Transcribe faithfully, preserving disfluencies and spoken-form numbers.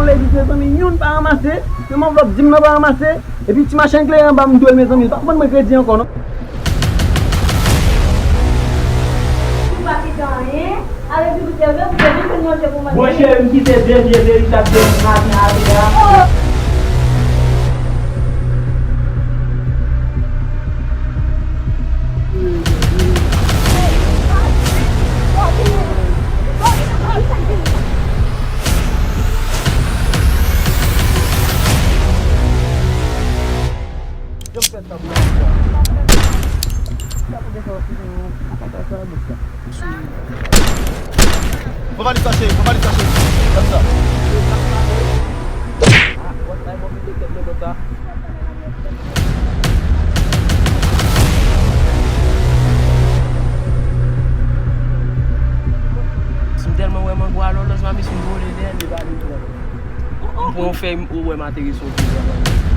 Legliz, mezanmi, youn pa ranmase. Menm anvlòp dim nan pa ranmase. Epi ti machann kleren anba m dwe l, mezanmi, li pa konn mwen kredi ankò non. Ou pa kite anyen. Ale di pou sèvè, pou sèvè fè manje pou manje. Monchè, m kite de vye veritab de maten a te a. Pran valiz la, cheri, pran valiz la, cheri. Gad sa. Si m tèlman wè mango a lòlòj, m ap vin vole dèyè l, li pa vin pran. M pran yon fèy, m wè m ateri sou yon pye.